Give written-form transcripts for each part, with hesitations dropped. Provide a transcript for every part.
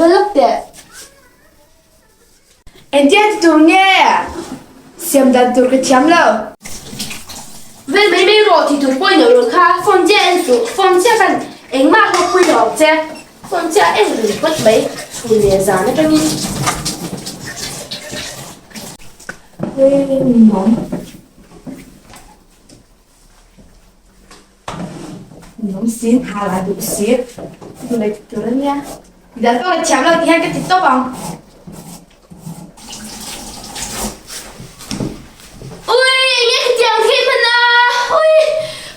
va lawk teh. Engtia ti tur nge? Siam dan tur ka thiam lo. Vel mai mai rawh ti tur pawhin lo kha phone chiah en suh, phone chiah khan engmah hlawk pui lo ang che. Phone chiah en reng phawt mai chhun leh zan atangin. Nung si hna la duh si duh leh tur a nia dan pawh ka thiam lo ti hian ka ti tawp ang. Ui enge ka tiang thei hman a ui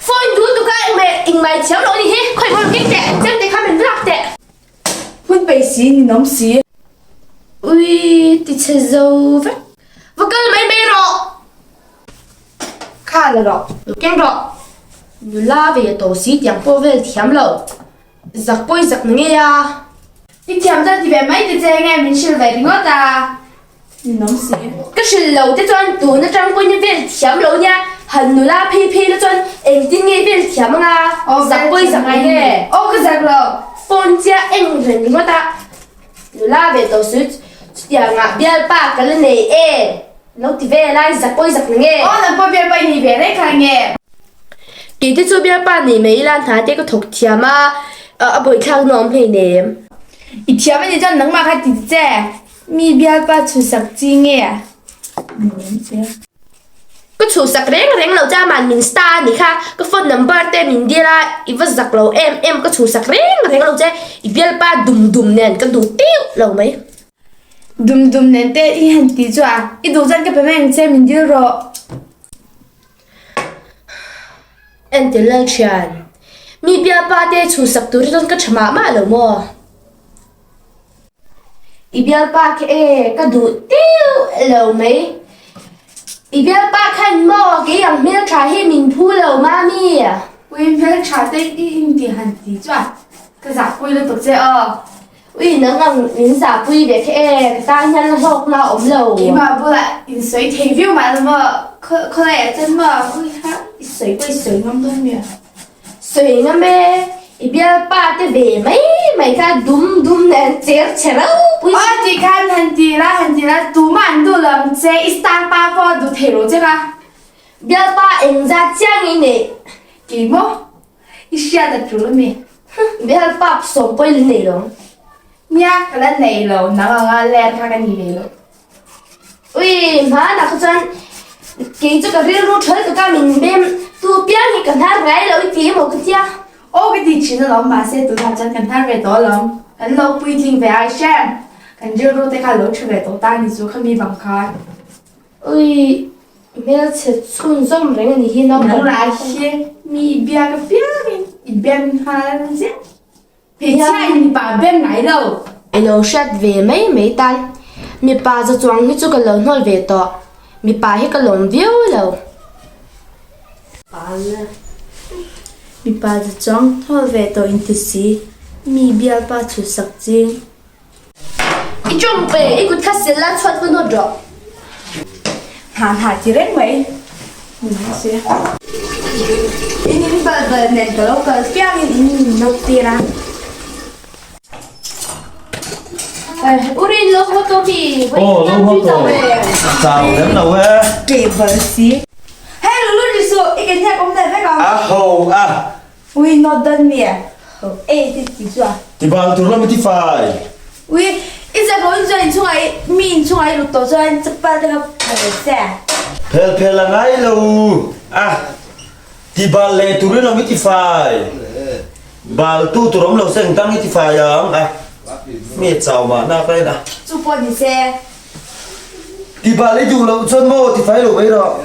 phone duh tuk a engmah engmah i thiam loh a ni hi khawi maw keng teh chem te kha min lak teh. Hun peih si ninawm si. Ui ti chhe zo vek va kal mai mai rawh. Kha la rawh. Lo keng rawh. Nula ve a to si tiang pawh vel thiam lo. Zak pawi zak na ngei a. I thiam chuan ti ve mai ta che nge min hrilh ve ringawt a. Ninawm si. Ka hrilh lo te chuan tun atang pawhin i vel thiam lo nia. Han nula phei phei la chuan engtin nge i vel thiam anga. Zak pawi zak na nge. Aw ka zak lo. Phone chiah eng reng ringawt a. Nula ve to si chutiangah bialpa ka la nei e. Lo ti ve lai zak pawi zak na nge? Aw nang pawh bialpa i nei ve reng kha nge? Kei te chu bialpa nei mai ila hna te ka thawk thiam a, a bawithlak na awm hlei nem. I thiam a nih chuan nangmah kha ti che, mi bialpa chhuhsak chi nge? Ka chhuhsak reng reng lo cha man min star a nih kha, ka phone number te min dil a, i va zak lo em em ka chhuhsak reng reng lo che, i bialpa dum dum nen ka duh tiu lo mai. Dum dum nen te i han ti chu a, i duh chuan ka pe mai ang che min dil rawh. Entir lal thian, mi bialpa te chhuhsak tur hi chuan ka tha mah mah lo maw? I bialpa kha e ka duh tiu lo mai. I bialpa khan maw kei ang hmeltha hi min phu lo mami. Ui hmeltha te i inti han ti chu a, ka zahpui lutuk che aw. Ui nang ang min zahpui ve kha e, ka tan hian hlawkna a awm lo. Keimah bulah in sawi thei viau mah lo maw, khawlai ah chuan maw ui kha i sawi pawh i sawi ngam dawn mi a? Sawi ngam e, i bialpa te ve mai mai kha dum dum nen cher che ropui si. Aw ti khan han ti la han ti la tumah an duh lo ang che, i star pa pawh a duh thei lo che kha. Bialpa engzat chiang i neih? Kei maw? I hriat a tul ami? Bial pap sawm pawh i la nei lo. Nia, ka la nei lo, nang anga ler kha ka ni ve lo. Ui, hmanah kha chuan kei chu ka rilru thawl tuk a, min bem tu piang hi ka hnar ngai lo i ti emaw ka tia. Aw ka ti thin alawm, mahse tunah chuan ka hnar ve tawh alawm. Kan lo puitling ve ai hrem. Kan rilru te kha a lo tha ve tawh ta ni chu khami vang khan. Ui, hmelchhe chhunzawm reng a ni hi naupang. Nangmah hi mi i biak apiangin i bem nghal ziah. Hmeichhia in mipa a bem ngai lo. I lo hriat ve mai mai tan. Mipa za chuang hi chu ka lo hnawl ve tawh. Mipa hi ka lawm viau lo. Mipa za chuang hnawl ve tawh inti si, mi bialpa chhutsak ching. I ṭawng pe, i kut kha sel la chhuat va nawt rawh. Hna hna ti reng mai. Ni se. In in bal bal nen ka lo kal piangin in min nawt tir a. Urin lo haw tawh mi? Aw lo haw tawh. Chau lem lo e. Ke bal si. Hei Lulu ri suh, i ke hniak awm leh vek ang. A ho a. Ui not done mi e ho e ti ti chu a. Ti bal tur lam i ti fai. Ui i zak lo in chuan in chungah i mi in chungah i lut tawh chuan chapal te kha phel che. Phel phel a ngai lo a. Ti bal leh tur in awm i ti fai. Bal tu tur awm lo se engtang i ti fai ang a. Mi a chau mahna ka en a. Chu pawh ni se. Ti bal i duh loh chuan maw ti fai lo mai rawh.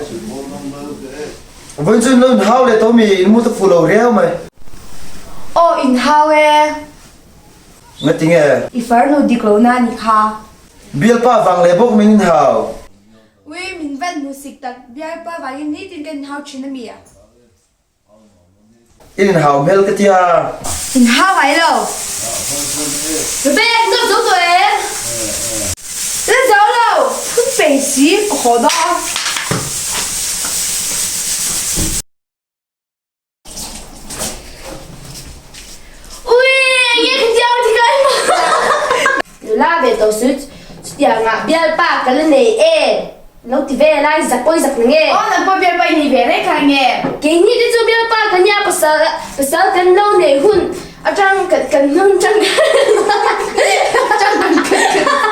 Vawiin chu in lo inhau leh tawh mi, in mu ta fuh lo riau mai. Aw inhau e. Ngati nge? I farnu dik lo na ni kha. Bialpa vang leh bawk min inhau. Ui, min van hmu sik tak, bialpa vangin nitin ka inhau thin a mi a. In inhau hmel ka tia. Inhau ngai lo. Rebek, no zo tawh em? La zo lo, phun pei si, ka haw dawn. Ui, enge ka tiang ti kai ma. Chutiangah bialpa ka la nei em? Lo ti ve lai zak pawi zak na nge? Aw nang pawh bialpa i nei ve reng kha nge? Keini te chu bialpa ka nia pasal pasal kan lo nei hun atang kan kan hnung tang atang kan kan.